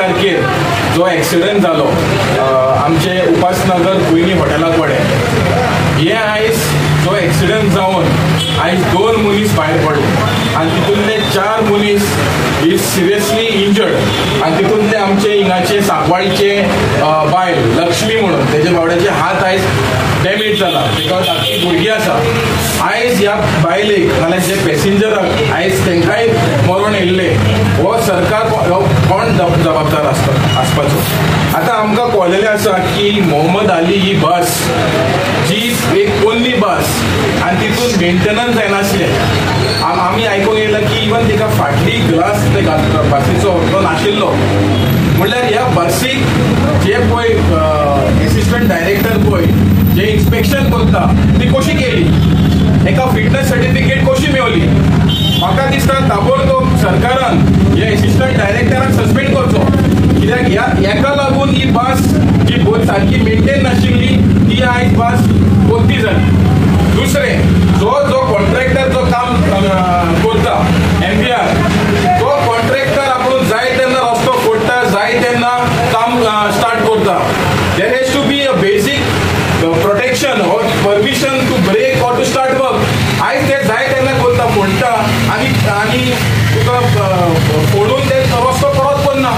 तारखेर जो एक्सिडंट जालो आमचे उपासनगर कुयनी हॉटेला कडेन, हे आयज जो एक्सिडंट जावन आयज 2 मनीस भायर पडले आनी तितूंतले 4 मनीस is seriously injured आनी तितूंतले आमचे हिंगाचे सांकवाळीचे बायल लक्ष्मी म्हणून तेजे बावड्याचे हात आयज डॅमेज जाला, ताका धाकटी भुरगीं आसा. आयज ह्या बायलेक नाल्यार जे पॅसेंजराक आयज तांकांय मरण येयल्लें, हो सरकार कोण जबाबदार आसता आसपाचो. आतां आमकां कळलेलें आसा की मोहम्मद अली ही बस जी एक पोन्नी बस आनी तितून मेंटेनन्स जायनासलें. आमी आयकूंक येयलां की इवन तिका फाटली ग्लास ते बसीचो तो नाशिल्लो. म्हणल्यार ह्या बसीक जे पळय एसिस्टंट डायरेक्टर पळय जे इन्स्पेक्शन करता ती कशी केली, एका फिटनस सर्टिफिकेट कशी मेवली. म्हाका दिसता ताबडतोब सरकारान ह्या एसिस्टंट डायरेक्टराक सस्पेंड करचो, कित्याक ह्या हेका लागून ही बस जी सारकी मेंटेन नाशिल्ली ती आयज बस कोत्ती जाली. दुसरें, जो जो कॉन्ट्रॅक्टर जो काम करता एमपीआर, तो कॉन्ट्रॅक्टर आपूण जाय तेन्ना रस्तो फोडटा, जाय तेन्ना काम स्टार्ट करता. There has to be a basic protection or permission to break or to start work. आयज ते जाय तेन्ना करता, फोडटा आनी आनी तुका फोडून ते रस्तो परत करना.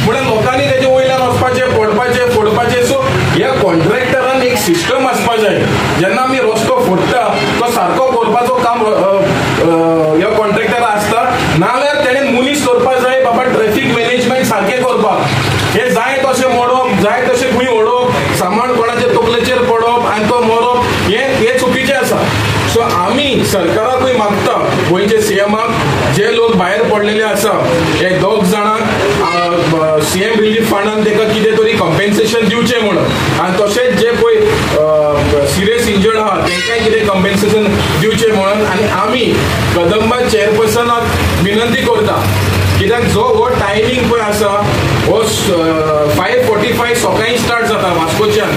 म्हणल्यार लोकांनी तेजे वयल्यान वचपाचें, पडपाचें, फोडपाचें. सो ह्या कॉन्ट्रॅक्टरान एक सिस्टम आसपा जाय, जेन्ना आमी रस्तो फोडटा तो सारको करपाचो काम ह्या कॉन्ट्रॅक्टरा आसता, नाल्यार तेणें मनीस दवरपा जाय बाबा ट्रॅफीक मॅनेजमेंट सारकें करपाक. हे जाय तशें मोडप, जाय तशें खंय उडोवप, सामान कोणाचे तकलेचेर पडप आनी तो मरप, हें चुकीचें आसा. सो आमी सरकाराकूय मागता, गोंयचे सीएमाक, जे लोक भायर पडलेले आसा हे 2 जाणांक सीएम रिलीफ फंडान ताका कितें तरी कॉम्पेन्सेशन दिवचें म्हणून, आनी तशेंच जे पळय सिरियस इंजर्ड आहा तांकांय कितें कॉम्पेन्सेशन दिवचें म्हणून. आनी आमी कदंबा चेअरपर्सनाक विनंती करता, कित्याक जो हो टायमींग पळय आसा हो 5:45 सकाळीं स्टार्ट जाता वास्कोच्यान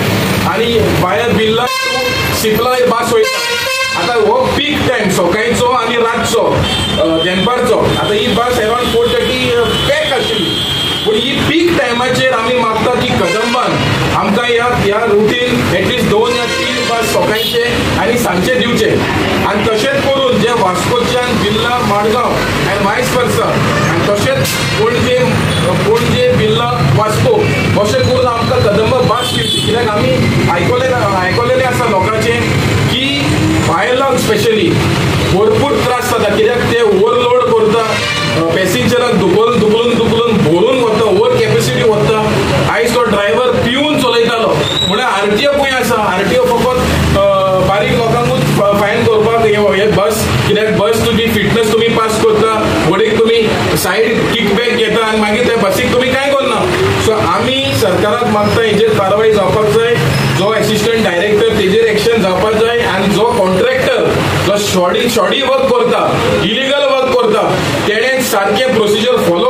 आनी भायर बिर्ला टू सिपला बस वयता. आतां हो पीक टायम सकाळचो आनी रातचो दनपारचो. आतां ही बस अरावंड 4:30 पॅक आशिल्ली, पूण ही पीक टायमाचेर आमी मागता की कदंबान आमकां ह्या ह्या रुटीन एटलिस्ट 2 या 3 बस सकाळचे आनी सांजचे दिवचे. आनी तशेंच करून जे वास्कोच्यान बिर्ला माडगांव आनी वायस वर्सा आनी तशेंच पणजे पणजे बिर्ला वास्को अशें करून आमकां कदंबा बस दिवची. कित्याक आमी आयकलेलें आसा लोकांचें की बायलांक स्पेशली भरपूर त्रास जाता, कित्याक ते ओवरलोड करता, पॅसेंजराक दुखलून दुखलून दुखलून भरून वता, ओवर कॅपेसिटी वता. आयज तो ड्रायव्हर पिवन चलयतालो. म्हणल्यार आरटीओ खंय आसा? आरटीओ फकत बारीक लोकांकूच फायन करपाक हे बस, कित्याक बस तुजी फिटनस तुमी पास करता, वडीक तुमी सायड किकबॅक घेता आनी मागीर त्या बसीक तुमी कांय करना. सो आमी सरकाराक मागता हेजेर कारवाय जावपाक जाय, जो एसिस्टंट डायरेक्टर तेजेर एक्शन जावपाक जाय आनी जो कॉन्ट्रॅक्टर जो शॉडी वर्क करता, इलिगल वर्क करता, तेणें सारकें प्रोसिजर फॉलो